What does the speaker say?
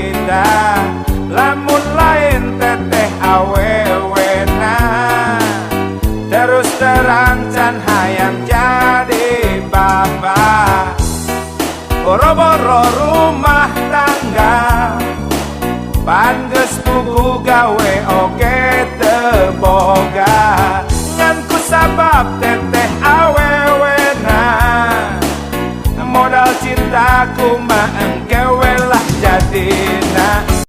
harita, lamun lain teteh awewena. Terus terang can hayang jadi bapa. Boro-boro rumah tangga, pan geus puguh gawe oge teu boga. Ngan ku sabab teteh awewena, modal cintaku mah engke we lah jadina.